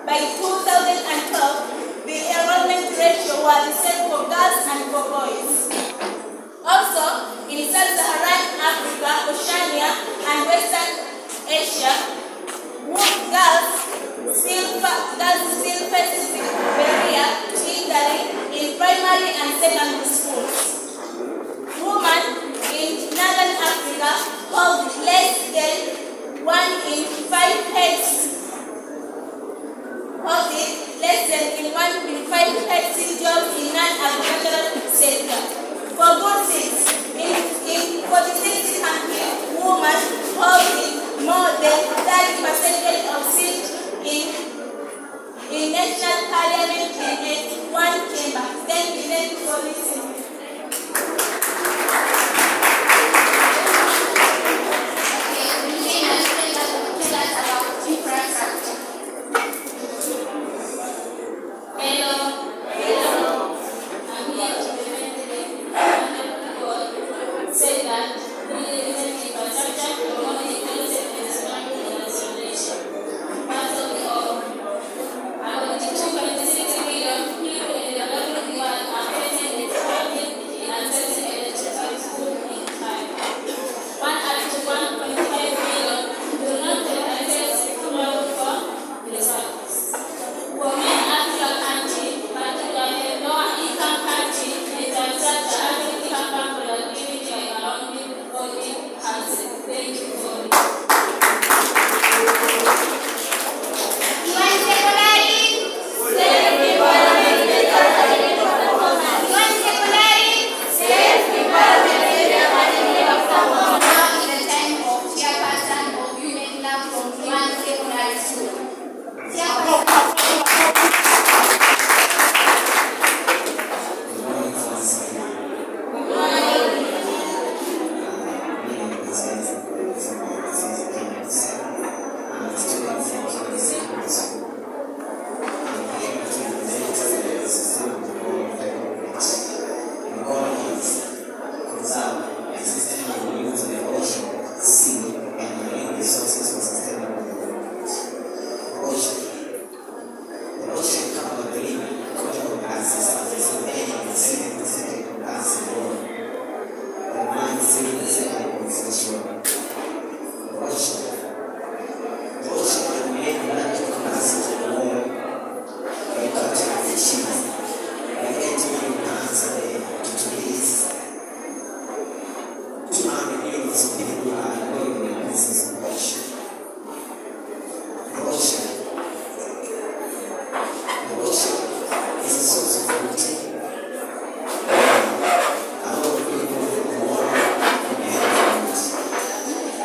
By 2012, the enrollment ratio was the same for girls and for boys. Also, in Sub-Saharan Africa, Oceania, and Western Asia, girls still face the barrier to entry in primary and secondary schools. Women in Northern Africa hold less than 1 in 5 heads. Hold it less than in 1 in 5 heads jobs in non-agricultural sector. For good six, in 46 countries, women hold it more than 30% of seats in national parliament in one chamber. Thank you for listening. Hello. Hello. I'm here to present the honorable said that infrastructure promoting inclusive and strong internationalization. Part of about 2.6 million people in the developing world are facing difficulty in accessing electricity food in time. 1 up to 1.5 million do not have access to road for resources. For many African countries, particularly lower income countries, infrastructure activity can productivity and economic housing. Thank you for Now is the time of chairperson of Women Club from Kiwani Secondary School. Chairperson. Good morning, class. Good morning. My name is Isaac From I'm a student from Kiwani Secondary School. I'm here to present the sustainable development. The goal is conserve and sustainable use of the ocean, sea, and marine resources for sustainable development. Ocean. The ocean covers the quarter of Earth's surface with 87% of Earth's water. The remaining 7% of fresh water. The ocean. The ocean is the main natural capacity of the world by capturing fishes by 8 million tons a day to today's 200 millions of people are employed in the business of ocean. The ocean. The ocean is a source of protein. A lot of people in the world depend on it.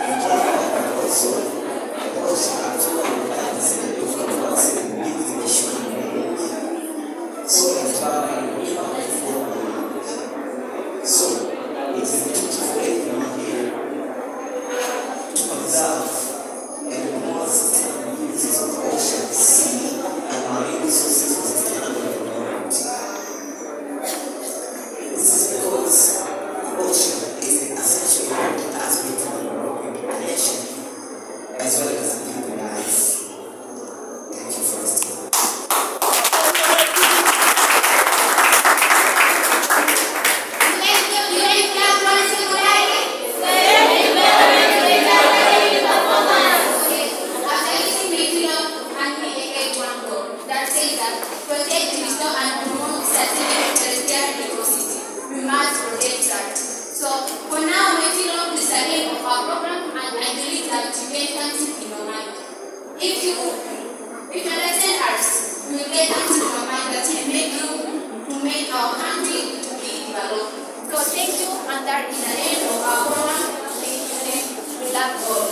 And also, the ocean absorbs the of carbon dioxide and gives the human beings. So that So it is the duty for everyone here to conserve and promote sustainable uses of the ocean, sea, and marine resources for sustainable development. This is because the ocean is an essential important aspect of the development of the nation as well as the human life. Thank you for listening. After listening to freedom and we again one goal that says that protect, restore and promote sustainable terrestrial ecosystem. We must protect that. So for now, my freedom is the end of our program, and I believe that you get something in your mind. If you understand us, you will get something in your mind that can make you to make our country to be developed. So thank you, and that is the end of our program. Thank you. We love all.